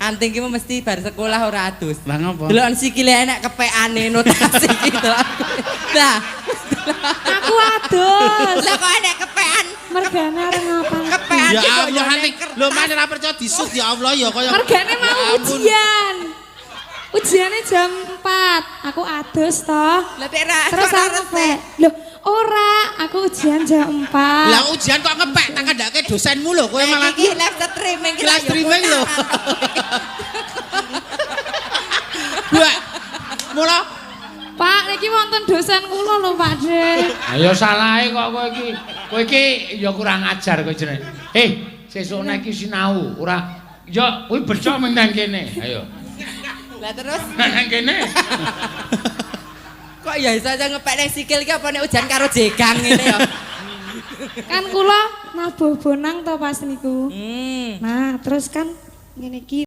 Anting ki mesti bar sekolah ora adus. Lah ngapa? Deloken sikile enek kepekane notasi iki delok. Lah, Aku adus. lah kok enek kepekan? Mergane arep ngapa? Kepekan Ya ki kok Allah ya Anting. nek Lho mana ora percaya disut ya Allah ya kaya. Mergane mau Ya ampun. ujian. Ujiannya jam 4. Aku adus toh. Lah nek ra Terus kok ra aku resik. ngepek. Loh, ora, aku ujian jam 4. Lah ujian kok ngepek tak kandhake dosenmu lho kowe Nek malah iki live streaming ki live lah ya streaming lho. Buak. Mula Pak, niki wonten dosen kula lho, Pak De. Ayo salahe kok kowe iki. Kowe iki ya kurang ajar kowe jenenge. Eh, sesuk nek iki sinau, ora ya kuwi becok mung nang kene. Ayo. Lah terus Nang kene. kok ya iso aja ngepek nang sikil ki apa nek ujan karo jegang ngene ya. Kan kula nabuh bonang to pas niku. Hmm. Nah, terus kan ngene iki.